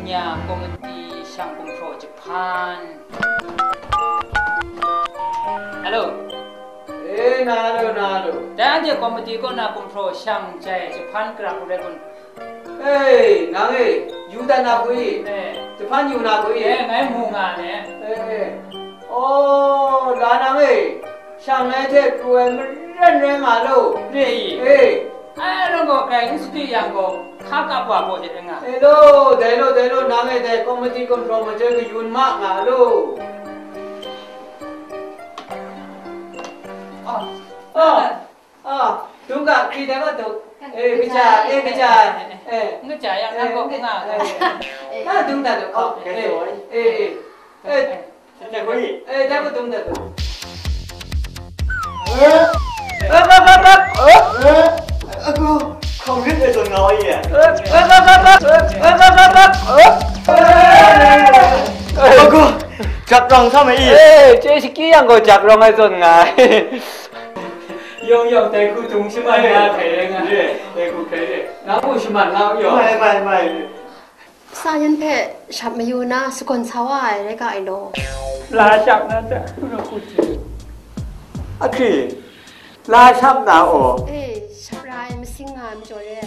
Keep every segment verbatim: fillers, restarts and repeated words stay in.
Ya, komiti shang gumhpraw jahpan. Alo. E, na lu, na lu. Dai anhte komiti kaw na gumhpraw shang jai jahpan gara hku rai kun? E, nang e, yu dat na hku i? E. Jahpan yu na hku i? E, ngai mu nga le. E. O, la nang e, shang ai hte pru ai maren rai nga lo. Re i? E. Ai, nang gaw grai n sadi yang gaw, hka kap wa gaw hte rai nga. E lo, dai lo, dai lo, nang e dai komiti gumhpraw majoi kayun ma nga lo. Ah, ah, ah, dung ga, hkri dai wa dung. E, kaja, e, kaja, e. N kaja yang, nang gaw n nga gaw. E, na dung dat lu, oh, e, e, e, e. E, dai wa dung dat lu. E, e, e, e, e. E, aku, hkawng rit e zawn nga wa ye. E, e, e, e, e, e, e, e, e. Aku, jak rang sa ma i? E, chye shakyi yang gaw jak rang ai zawn nga ai. Yawng yawng dai hku dung shaman nga hkrai rai nga. Dai hku hkrai re. Nga mu shaman nga u yawng. Mai, mai, mai. Sa yan hpe shap mayu na sagawn sa wa ai rai ga ai law. La shap na hta, hkru hkru hte. Ahkri, la shap na aw. E, shap ra ai masing nga ai majaw re.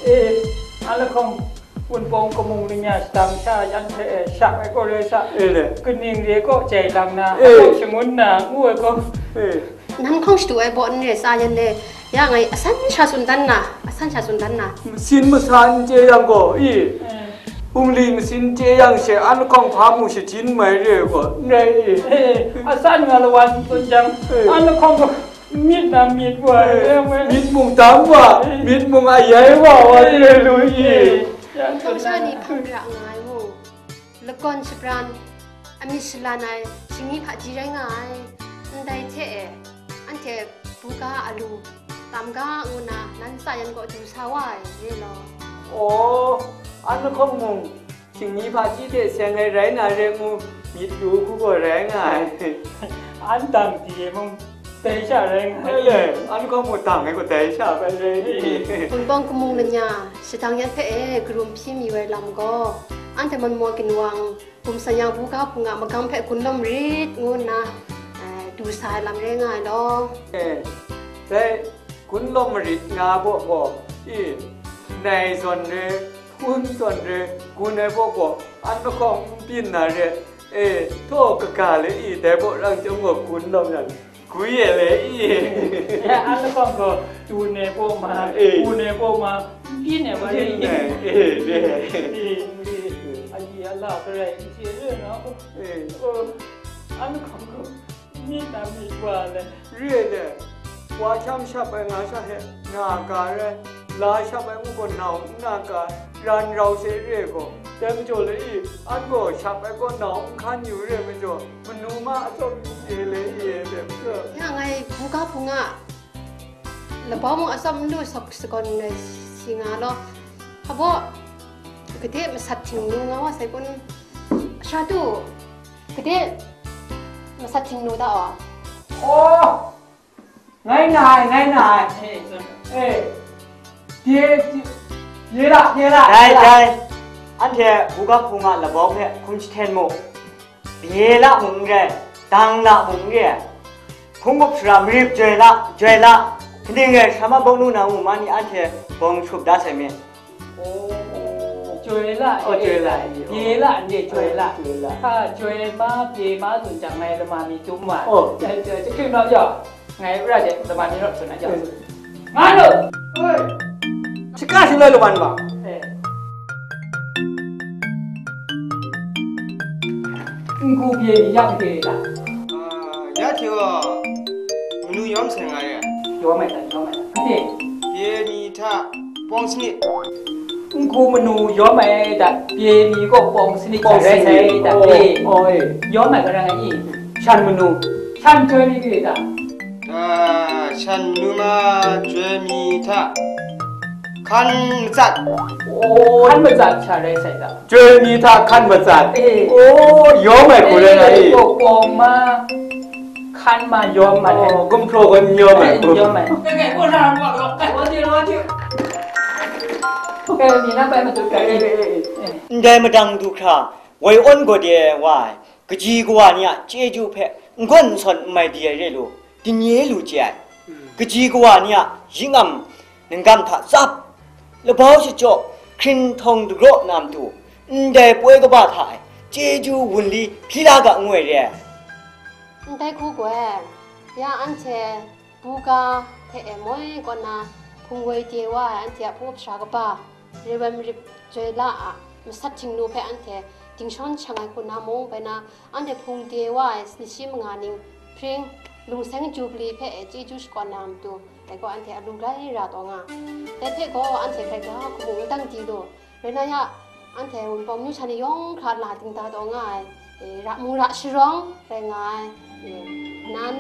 E, a lahkawng, Wunpawng kamung ning ya shadang sha yan hte e shap ai gaw rai sa, e, le, kaning re gaw jai lang na, e, a gaw shangun na, ngu ai gaw, e. Nan hkawng shadu ai baw n re, sa yan le, ya ngai asan sha tsun dan na, asan sha tsun dan na. Masin masa n chye yang gaw, i, e, bungli masin chye yang she, an lahkawng hpa mu shajin mai re gaw, n rai i? E, asan nga lawan tsun jang, e, an lahkawng gaw, myit na myit wa, e, e, e, myit mung dam wa, e, myit mung ayai wa, wa, e, re lu i? E, ya, hkawng sha ni hkam ra nga ai mu. Lakawn shabran, amyit shalan ai, shingni hpaji rai nga ai, ndai hte e, anhte buga alu tam ga ngu na, nan sa yan gaw du sa wa ai, re law. Aw, an lahkawng mung, shingni hpaji hte seng ai rai na re ngu, myit lu hku gaw rai nga ai. An dang di e mung, dai sha rai nga ai. Ele, an lahkawng mung dang ai gaw dai sha bai rai. Wunpawng kamung lanya, shadang yan hpe e, karum hpyi mayu ai lam gaw, anhte mawn maw ginwang, Bum san yang buga hpunga magam hpe gun lawm marit ngu nna, eh, du sa ai lam re nga ai law. E, dai gun lawm marit nga baw gaw, i, nai zawn re, hpun zawn re, gun ai baw gaw, an lahkawng n byin na re, e, htaw kaga le i, dai baw rang chyawm gaw gun lawm yang, Gwi e le i. Ya, an lahkawng gaw, du ne paw ma, e, du ne paw ma, n byin e wa le i. E, e, e. E, e. A li a la garai n chye re na. E. O, an lahkawng gaw, myit na myit wa le. Re le, wa hkyam shap ai nga sha he, nga ga rai, la shap ai ngu gaw nau n na ga, ran rau se re gaw, dai majaw le i, an gaw shap ai gaw nau n hkan yu re majaw, manu ma atsawm n chye le i e, dai majaw. Ya ngai buga hpunga, labau mung atsawm n lu sak sagawn ai si nga law, hpa baw, gade masat htingnu nga wa sai kun, sha tu, gade masat htingnu ta wa. Oh! Ngai na ai, ngai na ai. Eh, pye, pye, pye la, pye la, dai, pye la. Dai. Anhte buga hpunga labau hpe hkum jahten mu. Pye la mung n rai, dang la mung n re ai. Hpung gup shara marip joi la, joi la. Kaning rai, Sharama bawng nu na ngu ma ni anhte bawng shut da sai mi. Oh, joi la, oh, joi la, joi la, oh. Pye la, nde joi la. Oh, joi la. Hka joi ma, pye ma tsun jang ngai lama mi dum wa. Oh. Joi, joi, joi, hkring rawt jaw. Ngai pra de, lama mi rawt tsun na jaw. Eh. Nga lu. Oi. Shaka shaloi lawan wa. Eh. N-gu pye ni ya hte la. Ah, ya hte gaw, manu yawm sai nga ya. Yawm ai ta, yawm ai ta. Hte. Pye ni hta pawng sanit. N-gu manu yawm ai ta, pye ni gaw pawng sanit, pawng sanit rai sai ta, oh, pye. Oh, eh. Yawm ai gara nga i? Shan manu. Shan joi ni gade ta? Ah, shan manu ma joi mi hta hkan matsat. Oh, hkan matsat sha rai sai ta? Joi mi hta hkan matsat. Eh. Oh, yawm ai hku rai nga i? Eh, gaw pawng ma, hkan ma, yawm ma. Oh, gumhpraw gaw n yawm ai. Eh, yawm ai. Ngai gaw na wa gaw, ngai gaw de wa de. Eh, ni na bai matut ga, eh, eh, eh, eh. Ndai madang du hkra, woi awn gaw de wa ai, kaji kawa ni a chyeju hpe n gawn n sawn n mai di ai re lu, dinye lu chye ai. Kaji kawa ni a yingam ningkam hta tsap, labau shachyaw, hkrinhtawng dagraw na matu, ndai poi kaba hta e chyeju wunli hpyi la ga ngu ai re ai. Ndai hku gaw, ya anhte buga hte e moi kaw na hpung woi de wa ai anhte a hpung up sara kaba, Rev. Rip Joi La a masat htingnu hpe anhte dingshawn shang ai hku na mung, bai na anhte hpung de wa ai ni shi manga ning hpring lungseng Jubili hpe e chyeju shakawn na matu, dai gaw anhte alu grai ra taw nga ai. Dai hpe gaw anhte hkrai ga hku mung n dang di lu, rai na ya, anhte Wunpawng myu sha ni yawng hkra la dingda taw nga ai, e, ra mung ra sharawng rai nga ai, e, nan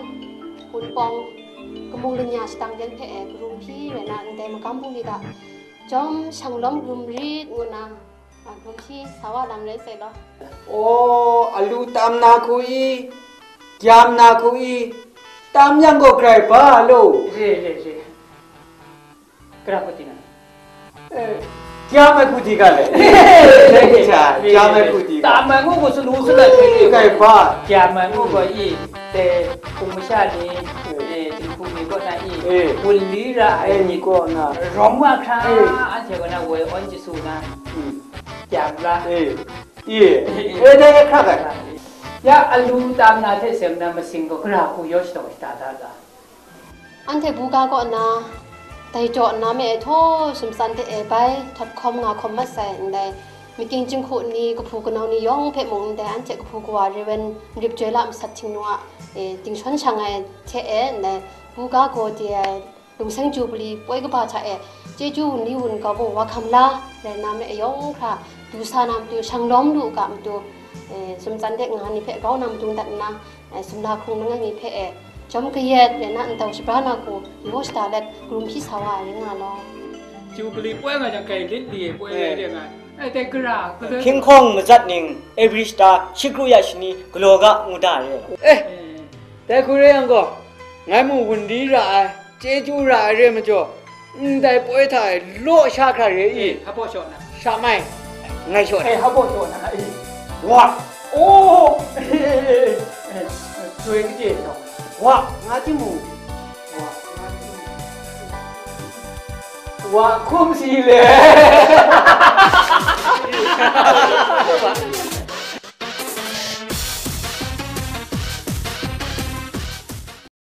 Wunpawng kamung lanya shadang jan hpe e karum hpyi rai na ndai magam bungli hta jawm shang lawm karum rit ngu na, a, karum hpyi sa wa lam rai sai law. O, alu tam na hku i, gyam na hku i, tam yang gaw grai ba lo. Re, re, re. Gara hku di na? Eh, gyam ai hku di ga le. Re, re, re, re, re. Gyam ai hku di ga. Tam ai ngu gaw salu salat hpe re. Grai ba. Gyam ai ngu gaw i, te, hpung masha ni, eh, jinghku ni kaw na i, eh, wunli ra ai, eh, ni kaw na. Rawng wa hkra, eh, anhte kaw na woi awn chyasu na. Hmm. Gyam la. Eh. Ye, e dai hkra gai. Ya alu tam na hte seng na masing gaw gara hku yaw shadaw shada da ga. Anhte buga kaw na, dai jaw nna me e htaw sumtsan de e bai, htawt hkawm nga hkawm mat sai ndai, makying jinghku ni, kahpu kanau ni yawng hpe mung ndai, anhte kahpu kawa Rev. Rip Joi La masat htingnu a, e, dingshawn shang ai hte e ndai, buga gaw de ai, lungseng Jubili poi kaba hta e, chyeju wunli wun kau gaw wa hkam la, rai na me e yawng hkra, du sa na matu, shang lawm lu u ga matu, e, sumtsan de nga ni hpe grau na matu dat nna, e, sumla hkrung langai mi hpe e, jawm kayat rai na, ntau shabra na hku, yaw shada let, karum hpyi sa wa ai ring nga law. Jubili poi nga jang, kai lit li e poi, eh, rai nga ai. Ai, dai gara, gara. Hkying hkawng mazat ning, Abri shata, shikru ya shani, galaw ga ngu da re. Eh, dai hku rai yang gaw, ngai mung wunli ra ai, chyeju ra ai re majaw, ndai poi hta e law sha hkra re i? Eh, hpa shaw na. Sha mai, ngai shaw na. Eh, hpa shaw na, eh. Wa! Oh! Eh, eh, eh, eh, eh, eh, soi kaji taw. Wa! Nga timung. Wa! Nga timung. Wa hkum si le.